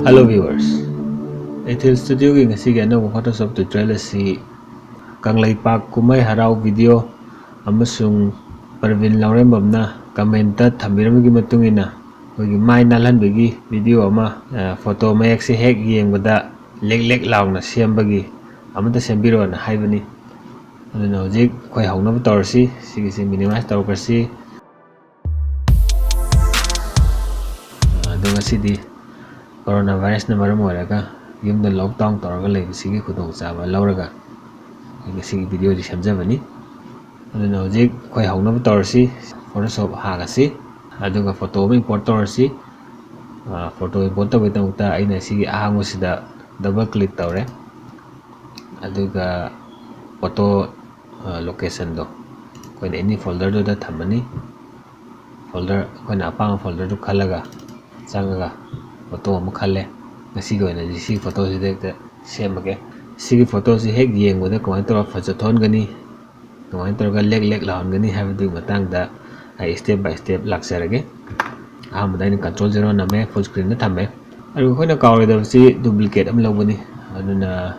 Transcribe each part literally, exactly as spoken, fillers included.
Hello viewers, Ethel Studioꯒꯤ ꯉꯁꯤꯒꯤ ꯑꯅꯧꯕ Photoshop tutorial ꯑꯁꯤ ꯀꯪꯂꯩꯄꯥꯛ ꯀꯨꯝꯍꯩ ꯍꯔꯥꯎ video ꯑꯃꯁꯨꯡ ꯄ꯭ꯔꯕꯤꯟ ꯂꯧꯔꯦꯝꯕꯝꯅ commentꯇ ꯊꯝꯕꯤꯔꯝꯕꯒꯤ ꯃꯇꯨꯡ ꯏꯟꯅ ꯑꯩꯈꯣꯏꯒꯤ ꯃꯥꯏ ꯅꯥꯜꯍꯟꯕꯒꯤ video ꯑꯃ, ꯑ, photo ꯃꯌꯦꯛꯁꯦ ꯍꯦꯛ ꯌꯦꯡꯕꯗ ꯂꯦꯛ ꯂꯦꯛ ꯂꯥꯎꯅ ꯁꯦꯝꯕꯒꯤ ꯑꯃꯇ ꯁꯦꯝꯕꯤꯔꯣꯅ ꯍꯥꯏꯕꯅꯤ꯫ ꯑꯗꯨꯅ ꯍꯧꯖꯤꯛ ꯑꯩꯈꯣꯏ ꯍꯧꯅꯕ ꯇꯧꯔꯁꯤ꯫ ꯁꯤꯒꯤꯁꯦ minimize ꯇꯧꯈ꯭ꯔꯁꯤ꯫ ꯑꯗꯣ ꯉꯁꯤꯗꯤ corona virusꯅ ꯃꯔꯝ ꯑꯣꯏꯔꯒ ꯌꯨꯝꯗ lockdown ꯇꯧꯔꯒ ꯂꯩꯕꯁꯤꯒꯤ ꯈꯨꯗꯣꯡꯆꯥꯕ ꯂꯧꯔꯒ ꯑꯩ ꯉꯁꯤꯒꯤ videoꯁꯤ ꯁꯦꯝꯖꯕꯅꯤ꯫ ꯑꯗꯨꯅ ꯍꯧꯖꯤꯛ ꯑꯩꯈꯣꯏ ꯍꯧꯅꯕ ꯇꯧꯔꯁꯤ꯫ Photoshop ꯍꯥꯡꯉꯁꯤ, ꯑꯗꯨꯒ photo ꯑꯃ import ꯇꯧꯔꯁꯤ꯫ ꯑ, photo import ꯇꯧꯕꯒꯤꯗꯃꯛꯇ ꯑꯩꯅ ꯁꯤꯒꯤ ꯑꯍꯥꯡꯕꯁꯤꯗ double click ꯇꯧꯔꯦ꯫ ꯑꯗꯨꯒ photo, ꯑ, locationꯗꯣ ꯑꯩꯈꯣꯏꯅ any folderꯗꯨꯗ ꯊꯝꯃꯅꯤ꯫ Folder, ꯑꯩꯈꯣꯏꯅ ꯑꯄꯥꯝꯕ folderꯗꯨ ꯈꯜꯂꯒ ꯆꯪꯉꯒ photo ꯑꯃ ꯈꯜꯂꯦ꯫ ꯉꯁꯤꯒꯤ ꯑꯣꯏꯅꯗꯤ ꯁꯤꯒꯤ photoꯁꯤꯗ ꯍꯦꯛꯇ ꯁꯦꯝꯃꯒꯦ꯫ ꯁꯤꯒꯤ photoꯁꯤ ꯍꯦꯛ ꯌꯦꯡꯕꯗ ꯀꯃꯥꯏꯅ ꯇꯧꯔꯒ ꯐꯖꯊꯣꯛꯍꯟꯒꯅꯤ, ꯀꯃꯥꯏꯅ ꯇꯧꯔꯒ ꯂꯦꯛ ꯂꯦꯛ ꯂꯥꯎꯍꯟꯒꯅꯤ ꯍꯥꯏꯕꯗꯨꯒꯤ ꯃꯇꯥꯡꯗ ꯑꯩ step by step ꯂꯥꯛꯆꯔꯒꯦ꯫ ꯑꯍꯥꯟꯕꯗ ꯑꯩꯅ control zero ꯅꯝꯃꯦ, full screenꯗ ꯊꯝꯃꯦ꯫ ꯑꯗꯨꯒ ꯑꯩꯈꯣꯏꯅ ꯀꯥꯎꯔꯣꯏꯗꯕꯁꯤ duplicate ꯑꯃ ꯂꯧꯕꯅꯤ꯫ ꯑꯗꯨꯅ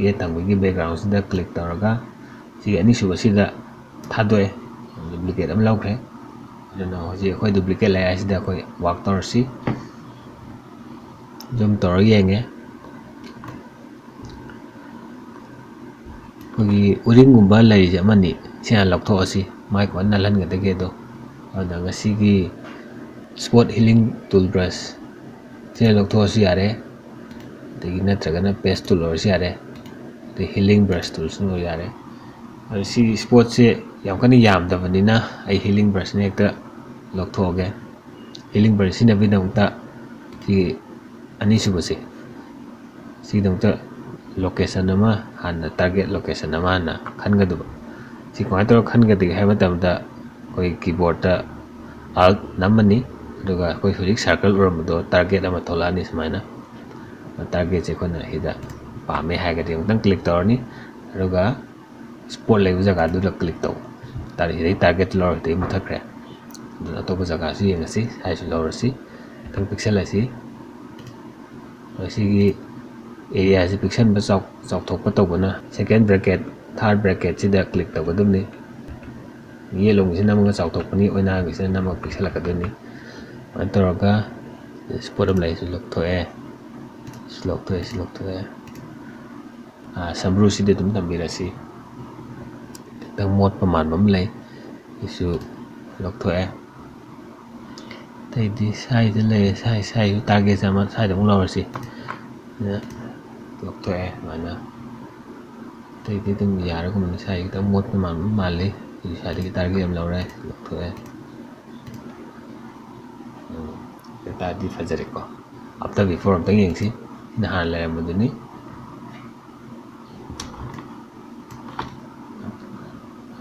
ꯌꯦꯠ ꯊꯪꯕꯒꯤ backgroundꯁꯤꯗ click ꯇꯧꯔꯒ ꯁꯤꯒꯤ ꯑꯅꯤꯁꯨꯕꯁꯤꯗ ꯊꯥꯗꯣꯛꯑꯦ, duplicate ꯑꯃ ꯂꯧꯈ꯭ꯔꯦ꯫ ꯑꯗꯨꯅ ꯍꯧꯖꯤꯛ ꯑꯩꯈꯣꯏ duplicate layer ꯍꯥꯏꯁꯤꯗ ꯑꯩꯈꯣꯏ work ꯇꯧꯔꯁꯤ꯫ Zoom ꯇꯧꯔꯒ ꯌꯦꯡꯉꯦ꯫ ꯑꯩꯈꯣꯏꯒꯤ ꯎꯔꯤꯡꯒꯨꯝꯕ ꯂꯩꯔꯤꯁꯦ ꯑꯃꯅꯤ, ꯁꯤ ꯍꯥꯟꯅ ꯂꯧꯊꯣꯛꯑꯁꯤ, ꯃꯥꯏ ꯀꯃꯥꯏꯅ ꯅꯥꯜꯍꯟꯒꯗꯒꯦꯗꯣ꯫ ꯑꯗꯨꯅ ꯉꯁꯤꯒꯤ spot healing toothbrush ꯁꯤꯅ ꯂꯧꯊꯣꯛꯑꯁꯨ ꯌꯥꯔꯦ, ꯑꯗꯒꯤ ꯅꯠꯇ꯭ꯔꯒꯅ paste tool ꯑꯣꯏꯔꯁꯨ ꯌꯥꯔꯦ, ꯑꯗꯩ healing brush toolꯁꯨ ꯑꯣꯏ ꯌꯥꯔꯦ꯫ ꯑꯗꯣ ꯁꯤ spotꯁꯦ ꯌꯥꯝ ꯀꯟꯅ ꯌꯥꯝꯗꯕꯅꯤꯅ ꯑꯩ healing brushꯅ ꯍꯦꯛꯇ ꯂꯧꯊꯣꯛꯑꯒꯦ꯫ Healing brush ꯁꯤꯖꯤꯟꯅꯕꯒꯤꯗꯃꯛꯇ ꯁꯤ ꯑꯅꯤꯁꯨꯕꯁꯦ, ꯁꯤꯒꯤꯗꯃꯛꯇ location ꯑꯃ ꯍꯥꯟꯅ, target location ꯑꯃ ꯍꯥꯟꯅ ꯈꯟꯒꯗꯕ꯫ ꯁꯤ ꯀꯃꯥꯏꯅ ꯇꯧꯔꯒ ꯈꯟꯒꯗꯒꯦ ꯍꯥꯏꯕ ꯃꯇꯝꯗ ꯑꯩꯈꯣꯏ keyboardꯇ Alt ꯅꯝꯃꯅꯤ, ꯑꯗꯨꯒ ꯑꯩꯈꯣꯏ ꯍꯧꯖꯤꯛ circle ꯎꯔꯝꯕꯗꯣ target ꯑꯃ ꯊꯣꯛꯂꯛꯑꯅꯤ ꯁꯨꯃꯥꯏꯅ꯫ Targetꯁꯦ ꯑꯩꯈꯣꯏꯅ ꯁꯤꯗ ꯄꯥꯝꯃꯦ ꯍꯥꯏꯔꯒꯗꯤ ꯑꯃꯨꯛꯇꯪ click ꯇꯧꯔꯅꯤ, ꯑꯗꯨꯒ spot ꯂꯩꯕ ꯖꯒꯥꯗꯨꯗ click ꯇꯧ ꯇꯥꯔꯦ꯫ ꯁꯤꯗꯩ target ꯂꯧꯔꯒꯗꯤ ꯃꯨꯊꯠꯈ꯭ꯔꯦ꯫ ꯑꯗꯨꯅ ꯑꯇꯣꯞꯄ ꯖꯒꯥꯁꯨ ꯌꯦꯡꯉꯁꯤ, sizeꯁꯨ ꯂꯧꯔꯁꯤ, ꯈꯤꯇꯪ ꯄꯤꯛꯁꯜꯂꯁꯤ꯫ ꯃꯁꯤꯒꯤ ꯑꯦꯔꯤꯌꯥꯁꯤ ꯄꯤꯛꯁꯟꯕ, ꯆꯥꯎ-, ꯆꯥꯎꯊꯣꯛꯄ ꯇꯧꯕꯅ second bracket, third bracketꯁꯤꯗ click ꯇꯧꯒꯗꯕꯅꯤ꯫ ꯌꯦꯠꯂꯣꯝꯒꯤꯁꯤꯅ ꯑꯃꯨꯛꯀ ꯆꯥꯎꯊꯣꯛꯄꯅꯤ, ꯑꯣꯏꯅꯥꯒꯤꯁꯤꯅ ꯑꯃꯨꯛ ꯄꯤꯛꯁꯜꯂꯛꯀꯗꯣꯏꯅꯤ꯫ ꯑꯗꯨꯃꯥꯏꯅ ꯇꯧꯔꯒ spot ꯑꯃ ꯂꯩ, ꯁꯤ ꯂꯧꯊꯣꯛꯑꯦ, ꯁꯤ ꯂꯧꯊꯣꯛꯑꯦ, ꯁꯤ ꯂꯧꯊꯣꯛꯑꯦ꯫ ꯑꯥ, ꯁꯝꯕ꯭ꯔꯨꯁꯤꯗꯤ ꯑꯗꯨꯝ ꯊꯝꯕꯤꯔꯁꯤ꯫ ꯈꯤꯇꯪ ꯃꯣꯠꯄ ꯃꯥꯟꯕ ꯑꯃ ꯂꯩ, ꯁꯤꯁꯨ ꯂꯧꯊꯣꯛꯑꯦ꯫ ꯑꯇꯩꯗꯤ ꯁ꯭ꯋꯥꯏꯗ ꯂꯩꯔꯦ, ꯁ꯭ꯋꯥꯏ, ꯁ꯭ꯋꯥꯏꯁꯨ target ꯑꯃ ꯁ꯭ꯋꯥꯏꯗ ꯑꯃꯨꯛ ꯂꯧꯔꯁꯤ꯫ ꯁꯤꯅ ꯂꯧꯊꯣꯛꯑꯦ ꯑꯗꯨꯃꯥꯏꯅ꯫ ꯑꯇꯩꯗꯤ ꯑꯗꯨꯝ ꯌꯥꯔꯒꯨꯝꯕꯅꯤ꯫ ꯁ꯭ꯋꯥꯏ ꯈꯤꯇꯪ ꯃꯣꯠꯄ ꯃꯥꯟꯕ ꯃꯥꯜꯂꯤ꯫ ꯁꯤ ꯁ꯭ꯋꯥꯏꯗꯒꯤ target ꯑꯃ ꯂꯧꯔꯦ, ꯂꯧꯊꯣꯛꯑꯦ꯫ ꯎꯝ, ꯑꯗꯨ ꯇꯥꯔꯗꯤ ꯐꯖꯔꯦꯀꯣ꯫ After before ꯑꯝꯇꯪ ꯌꯦꯡꯁꯤ꯫ ꯁꯤꯅ ꯍꯥꯟꯅ ꯂꯩꯔꯝꯕꯗꯨꯅꯤ꯫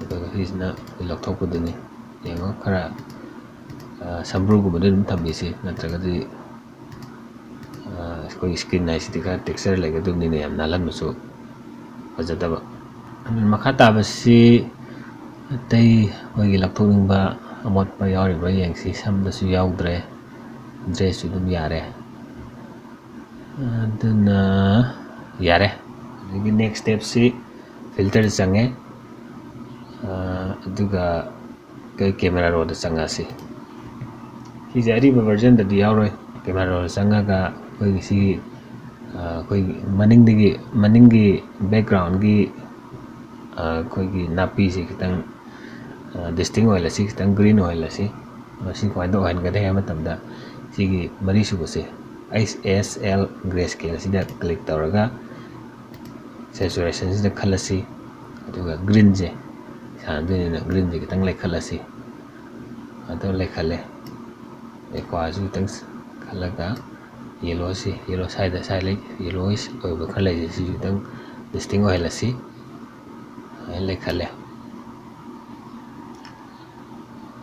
ꯑꯗꯨꯒ ꯁꯤꯁꯤꯅ ꯂꯧꯊꯣꯛꯄꯗꯨꯅꯤ꯫ ꯌꯦꯡꯉꯣ, ꯈꯔ, ꯑ, ꯁꯝꯕ꯭ꯔꯨꯒꯨꯝꯕꯗ ꯑꯗꯨꯝ ꯊꯝꯕꯤꯁꯤ, ꯅꯠꯇ꯭ꯔꯒꯗꯤ, ꯑ, ꯑꯩꯈꯣꯏꯒꯤ screen ꯍꯥꯏꯁꯤꯗꯤ ꯈꯔ texture ꯂꯩꯒꯗꯕꯅꯤꯅ ꯌꯥꯝ ꯅꯥꯜꯍꯟꯕꯁꯨ ꯐꯖꯗꯕ꯫ ꯑꯗꯨꯅ ꯃꯈꯥ ꯇꯥꯕꯁꯤ ꯑꯇꯩ ꯑꯩꯈꯣꯏꯒꯤ ꯂꯧꯊꯣꯛꯅꯤꯡꯕ ꯑꯃꯣꯠꯄ ꯌꯥꯎꯔꯤꯕ꯭ꯔꯥ ꯌꯦꯡꯁꯤ꯫ ꯁꯝꯗꯁꯨ ꯌꯥꯎꯗ꯭ꯔꯦ, dressꯁꯨ ꯑꯗꯨꯝ ꯌꯥꯔꯦ꯫ ꯑꯗꯨꯅ ꯌꯥꯔꯦ꯫ ꯑꯗꯒꯤ next stepꯁꯤ filter ꯆꯪꯉꯦ꯫ ꯑ, ꯑꯗꯨꯒ ꯑꯩꯈꯣꯏ camera rawꯗ ꯆꯪꯉꯛꯑꯁꯤ꯫ ꯁꯤꯁꯦ ꯑꯔꯤꯕ versionꯗꯗꯤ ꯌꯥꯎꯔꯣꯏ꯫ Camera rawꯗ ꯆꯪꯉꯒ ꯑꯩꯈꯣꯏꯒꯤ ꯁꯤꯒꯤ, ꯑ, ꯑꯩꯈꯣꯏꯒꯤ ꯃꯅꯤꯡꯗꯒꯤ, ꯃꯅꯤꯡꯒꯤ backgroundꯒꯤ, ꯑ, ꯑꯩꯈꯣꯏꯒꯤ ꯅꯥꯄꯤꯁꯤ ꯈꯤꯇꯪ, ꯑ, distinct ꯑꯣꯏꯍꯜꯂꯁꯤ, ꯈꯤꯇꯪ green ꯑꯣꯏꯍꯜꯂꯁꯤ꯫ ꯃꯁꯤ ꯀꯃꯥꯏꯅ ꯑꯣꯏꯍꯟꯒꯗꯒꯦ ꯍꯥꯏꯕ ꯃꯇꯝꯗ, ꯁꯤꯒꯤ ꯃꯔꯤꯁꯨꯕꯁꯦ, H S L grayscaleꯁꯤꯗ click ꯇꯧꯔꯒ saturationꯁꯤꯗ ꯈꯜꯂꯁꯤ꯫ ꯑꯗꯨꯒ greenꯁꯦ ꯁꯥꯟꯅꯗꯣꯏꯅꯤꯅ greenꯁꯦ ꯈꯤꯇꯪ ꯂꯩꯈꯠꯂꯁꯤ꯫ ꯑꯗꯨ ꯂꯩꯈꯠꯂꯦ꯫ Aquaꯁꯨ ꯈꯤꯇꯪ ꯈꯜꯂꯒ yellowꯁꯤ, yellow ꯁ꯭ꯋꯥꯏꯗ, ꯁ꯭ꯋꯥꯏ ꯂꯩ, yellowish ꯑꯣꯏꯕ ꯈꯔ ꯂꯩꯁꯦ, ꯁꯤꯁꯨ ꯈꯤꯇꯪ distinct ꯑꯣꯏꯍꯜꯂꯁꯤ꯫ ꯑꯗꯨꯃꯥꯏꯅ ꯂꯩꯈꯠꯂꯦ꯫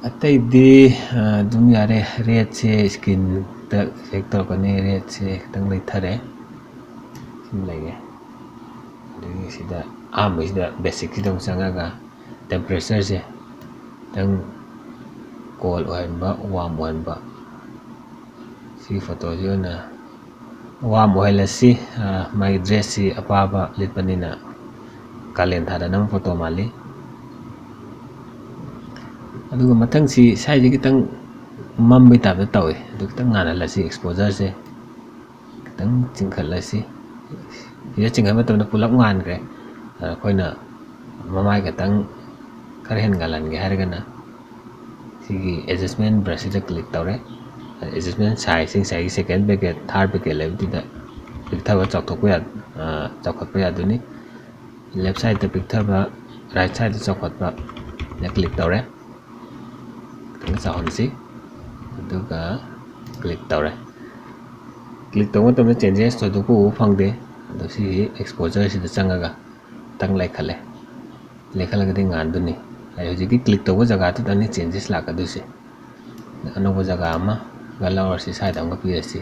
ꯑꯇꯩꯗꯤ, ꯑ, ꯑꯗꯨꯝ ꯌꯥꯔꯦ꯫ Redꯁꯦ screenꯗ effect ꯇꯧꯔꯛꯀꯅꯤ꯫ Redꯁꯦ ꯈꯤꯇꯪ ꯂꯩꯊꯔꯦ꯫ ꯁꯨꯝ ꯂꯩꯔꯦ꯫ ꯑꯗꯒꯤ ꯁꯤꯗ ꯑꯍꯥꯟꯕꯁꯤꯗ basicꯁꯤꯗ ꯑꯃꯨꯛ ꯆꯪꯉꯒ temperatureꯁꯦ ꯈꯤꯇꯪ cold ꯑꯣꯏꯍꯟꯕ, warm ꯑꯣꯏꯍꯟꯕ꯫ ꯁꯤꯒꯤ photoꯁꯤ ꯑꯣꯏꯅ ꯋꯥꯔꯝ ꯑꯣꯏꯍꯜꯂꯁꯤ꯫ ꯑ, ꯃꯥꯒꯤ ꯗ꯭ꯔꯦꯁꯁꯤ ꯑꯄꯥꯕ ꯂꯤꯠꯄꯅꯤꯅ ꯀꯥꯂꯦꯟ ꯊꯥꯗ ꯅꯝꯕ ꯐꯣꯇꯣ ꯃꯥꯜꯂꯤ꯫ ꯑꯗꯨꯒ ꯃꯊꯪꯁꯤ ꯁ꯭ꯋꯥꯏꯁꯦ ꯈꯤꯇꯪ ꯃꯝꯕꯩ ꯇꯥꯏꯞꯇ ꯇꯧꯏ꯫ ꯑꯗꯨ ꯈꯤꯇꯪ ꯉꯥꯜꯍꯜꯂꯁꯤ, ꯑꯦꯛꯁꯄꯣꯖꯔꯁꯦ ꯈꯤꯇꯪ ꯆꯤꯡꯈꯠꯂꯁꯤ꯫ ꯁꯤꯗ ꯆꯤꯡꯈꯠꯄ ꯃꯇꯝꯗ ꯄꯨꯂꯞ ꯉꯥꯟꯈ꯭ꯔꯦ꯫ ꯑꯗ ꯑꯩꯈꯣꯏꯅ ꯃꯃꯥꯏ ꯈꯤꯇꯪ ꯈꯔ ꯍꯦꯟꯒꯠꯍꯟꯒꯦ ꯍꯥꯏꯔꯒꯅ ꯁꯤꯒꯤ ꯑꯦꯗꯖꯁꯃꯦꯟ ꯕ꯭ꯔꯁꯁꯤꯗ ꯀ꯭ꯂꯤꯛ ꯇꯧꯔꯦ꯫ ꯑꯦꯗꯖꯁꯃꯦꯟ ꯁꯥꯏꯖꯁꯤ ꯉꯁꯥꯏꯒꯤ ꯁꯦꯀꯦꯟ ꯕ꯭ꯔꯦꯀꯦꯠ, ꯊꯥꯔꯠ ꯕ꯭ꯔꯦꯀꯦꯠ ꯂꯩꯕꯗꯨꯗ ꯄꯤꯛꯊꯕ ꯆꯥꯎꯊꯣꯛꯄ ꯌꯥ-, ꯑ, ꯆꯥꯎꯈꯠꯄ ꯌꯥꯗꯣꯏꯅꯤ꯫ ꯂꯦꯐ ꯁꯥꯏꯗꯇ ꯄꯤꯛꯊꯕ, ꯔꯥꯏꯠ ꯁꯥꯏꯗꯇ ꯆꯥꯎꯈꯠꯄ ꯁꯤꯗ ꯀ꯭ꯂꯤꯛ ꯇꯧꯔꯦ꯫ ꯈꯤꯇꯪ ꯆꯥꯎꯍꯟꯁꯤ꯫ ꯑꯗꯨꯒ ꯀ꯭ꯂꯤꯛ ꯇꯧꯔꯦ꯫ ꯀ꯭ꯂꯤꯛ ꯇꯧꯕ ꯃꯇꯝꯗ ꯆꯦꯟꯖꯦꯁ ꯊꯣꯏꯗꯣꯛꯄ ꯎꯕ ꯐꯪꯗꯦ꯫ ꯑꯗꯣ ꯁꯤꯒꯤ ꯑꯦꯛꯁꯄꯣꯖꯔꯁꯤꯗ ꯆꯪꯉꯒ ꯈꯤꯇꯪ ꯂꯩꯈꯠꯂꯦ꯫ ꯂꯩꯈꯠꯂꯒꯗꯤ ꯉꯥꯟꯗꯣꯏꯅꯤ꯫ ꯑꯩ ꯍꯧꯖꯤꯛꯀꯤ ꯀ꯭ꯂꯤꯛ ꯇꯧꯕ ꯖꯒꯥꯗꯨꯗꯅꯤ ꯆꯦꯟꯖꯦꯁ ꯂꯥꯛꯀꯗꯣꯏꯁꯦ꯫ ꯑꯅꯧꯕ ꯖꯒꯥ ꯑꯃꯒ ꯂꯧꯔꯁꯤ, ꯁ꯭ꯋꯥꯏꯗ ꯑꯃꯒ ꯄꯤꯔꯁꯤ꯫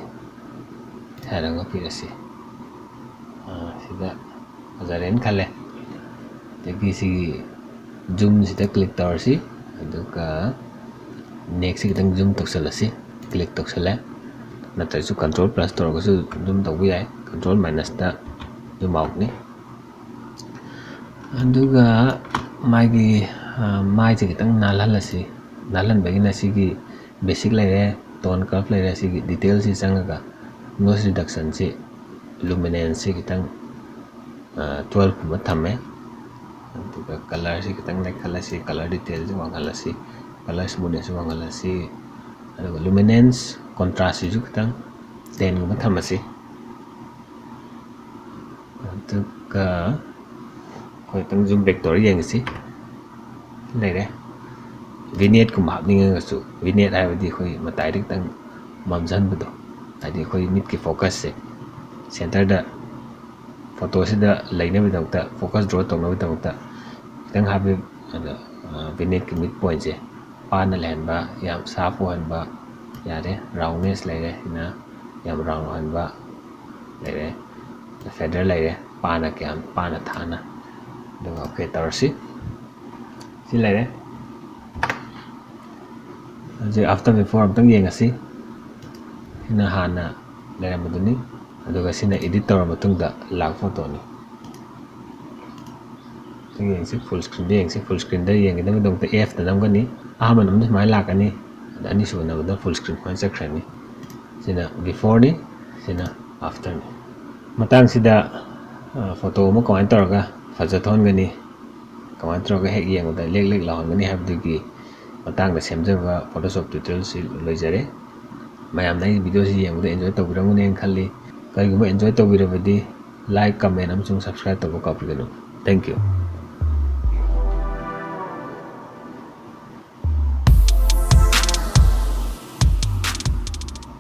ꯁ꯭ꯋꯥꯏꯗ ꯑꯃꯒ ꯄꯤꯔꯁꯤ꯫ ꯑꯥ, ꯁꯤꯗ ꯐꯖꯔꯦꯅ ꯈꯜꯂꯦ꯫ ꯑꯗꯒꯤ ꯁꯤꯒꯤ ꯖꯨꯝꯁꯤꯗ ꯀ꯭ꯂꯤꯛ ꯇꯧꯔꯁꯤ꯫ ꯑꯗꯨꯒ ꯅꯦꯛꯁꯤ ꯈꯤꯇꯪ ꯖꯨꯝ ꯇꯧꯁꯜꯂꯁꯤ꯫ ꯀ꯭ꯂꯤꯛ ꯇꯧꯁꯜꯂꯦ꯫ ꯅꯠꯇ꯭ꯔꯁꯨ ꯀꯟꯇ꯭ꯔꯣꯜ ꯄ꯭ꯂꯁ ꯇꯧꯔꯒꯁꯨ ꯖꯨꯝ ꯇꯧꯕ ꯌꯥꯏ꯫ ꯀꯟꯇ꯭ꯔꯣꯜ ꯃꯥꯏꯅꯁꯇ ꯖꯨꯝ ꯑꯥꯎꯠꯅꯤ꯫ ꯑꯗꯨꯒ ꯃꯥꯒꯤ, ꯑ, ꯃꯥꯏꯁꯦ ꯈꯤꯇꯪ ꯅꯥꯜꯍꯜꯂꯁꯤ꯫ ꯅꯥꯜꯍꯟꯕꯒꯤꯅ ꯁꯤꯒꯤ ꯕꯦꯁꯤꯛ ꯂꯩꯔꯦ, ꯇꯣꯟ ꯀꯔꯞ ꯂꯩꯔꯦ, ꯁꯤꯒꯤ ꯗꯤꯇꯦꯜꯁꯤ ꯆꯪꯉꯒ ꯅꯣꯏꯁ ꯔꯤꯗꯛꯁꯟꯁꯤ, ꯂꯨꯃꯤꯅꯦꯟꯁꯁꯤ ꯈꯤꯇꯪ, ꯑ, ꯇ꯭ꯋꯦꯜꯐ ꯀꯨꯝꯕ ꯊꯝꯃꯦ꯫ ꯑꯗꯨꯒ ꯀꯂꯔꯁꯤ ꯈꯤꯇꯪ ꯂꯩꯈꯠꯂꯁꯤ, ꯀꯂꯔ ꯗꯤꯇꯦꯜꯁꯤ ꯋꯥꯡꯍꯜꯂꯁꯤ, ꯀꯂꯔ ꯁ꯭ꯃꯨꯠꯅꯦꯁꯁꯨ ꯋꯥꯡꯍꯜꯂꯁꯤ꯫ ꯑꯗꯨꯒ ꯂꯨꯃꯤꯅꯦꯟꯁ ꯀꯣꯟꯇ꯭ꯔꯥꯁꯁꯤꯁꯨ ꯈꯤꯇꯪ ꯇꯦꯟꯒꯨꯝꯕ ꯊꯝꯃꯁꯤ꯫ ꯑꯗꯨꯒ ꯑꯩꯈꯣꯏ ꯈꯤꯇꯪ ꯖꯨꯝ ꯕꯦꯛ ꯇꯧꯔ ꯌꯦꯡꯉꯁꯤ꯫ ꯂꯩꯔꯦ꯫ ꯚꯤꯅꯦꯠꯀꯨꯝꯕ ꯍꯥꯞꯅꯤꯡꯉꯒꯁꯨ, ꯚꯤꯅꯦꯠ ꯍꯥꯏꯕꯗꯤ ꯑꯩꯈꯣꯏ ꯃꯇꯥꯏꯗ ꯈꯤꯇꯪ ꯃꯝꯖꯍꯟꯕꯗꯣ, ꯍꯥꯏꯗꯤ ꯑꯩꯈꯣꯏ ꯃꯤꯠꯀꯤ ꯐꯣꯀꯁꯁꯦ ꯁꯦꯟꯇꯔꯗ, ꯐꯣꯇꯣꯁꯤꯗ ꯂꯩꯅꯕꯒꯤꯗꯃꯛꯇ, ꯐꯣꯀꯁ ꯗ꯭ꯔꯣ ꯇꯧꯅꯕꯒꯤꯗꯃꯛꯇ ꯈꯤꯇꯪ ꯍꯥꯞꯄꯤ꯫ ꯑꯗ, ꯑ, ꯚꯤꯅꯦꯠꯀꯤ ꯃꯤꯠ ꯄꯣꯏꯟꯁꯦ ꯄꯥꯅ ꯂꯩꯍꯟꯕ, ꯌꯥꯝ ꯁꯥꯔꯞ ꯑꯣꯏꯍꯟꯕ ꯌꯥꯔꯦ꯫ ꯔꯥꯎꯟꯅꯦꯁ ꯂꯩꯔꯦ, ꯁꯤꯅ ꯌꯥꯝ ꯔꯥꯎꯟ ꯑꯣꯏꯍꯟꯕ ꯂꯩꯔꯦ꯫ ꯐꯦꯗꯔ ꯂꯩꯔꯦ, ꯄꯥꯅ ꯀꯌꯥꯝ, ꯄꯥꯅ ꯊꯥꯅ꯫ ꯑꯗꯨꯒ ꯑꯣꯀꯦ ꯇꯧꯔꯁꯤ꯫ ꯁꯤ ꯂꯩꯔꯦ꯫ ꯍꯧꯖꯤꯛ ꯑꯥꯐꯇꯔ ꯕꯤꯐꯣꯔ ꯑꯝꯇꯪ ꯌꯦꯡꯉꯁꯤ꯫ ꯁꯤꯅ ꯍꯥꯟꯅ ꯂꯩꯔꯝꯕꯗꯨꯅꯤ꯫ ꯑꯗꯨꯒ ꯁꯤꯅ edit ꯇꯧꯔ ꯃꯇꯨꯡꯗ ꯂꯥꯛꯄ photoꯅꯤ꯫ ꯁꯤ ꯌꯦꯡꯁꯤ, full screenꯗ ꯌꯦꯡꯁꯤ꯫ Full screenꯗ ꯌꯦꯡꯒꯗꯕꯒꯤꯗꯃꯛꯇ Fꯇ ꯅꯝꯒꯅꯤ꯫ ꯑꯍꯥꯟꯕ ꯅꯝꯕꯗ ꯁꯨꯃꯥꯏꯅ ꯂꯥꯛꯀꯅꯤ꯫ ꯑꯗ ꯑꯅꯤꯁꯨꯕ ꯅꯝꯕꯗ full screen ꯁꯨꯃꯥꯏꯅ ꯆꯠꯈ꯭ꯔꯅꯤ꯫ ꯁꯤꯅ beforeꯅꯤ, ꯁꯤꯅ afterꯅꯤ꯫ ꯃꯇꯥꯡꯁꯤꯗ, ꯑ, photo ꯑꯃ ꯀꯃꯥꯏꯅ ꯇꯧꯔꯒ ꯐꯖ ꯊꯣꯛꯍꯟꯒꯅꯤ, ꯀꯃꯥꯏꯅ ꯇꯧꯔꯒ ꯍꯦꯛ ꯌꯦꯡꯕꯗ ꯂꯦꯛ ꯂꯦꯛ ꯂꯥꯎꯍꯟꯒꯅꯤ ꯍꯥꯏꯕꯗꯨꯒꯤ ꯃꯇꯥꯡꯗ ꯁꯦꯝꯖꯕ Photoshop tutorialꯁꯤ ꯂꯣꯏꯖꯔꯦ꯫ ꯃꯌꯥꯝꯅ ꯑꯩꯒꯤ videoꯁꯤ ꯌꯦꯡꯕꯗ enjoy ꯇꯧꯕꯤꯔꯝꯒꯅꯤ ꯍꯥꯏꯅ ꯈꯜꯂꯤ꯫ ꯀꯔꯤꯒꯨꯝꯕ enjoy ꯇꯧꯕꯤꯔꯕꯗꯤ like, comment ꯑꯃꯁꯨꯡ subscribe ꯇꯧꯕ ꯀꯥꯎꯕꯤꯒꯅꯨ꯫ Thank you꯫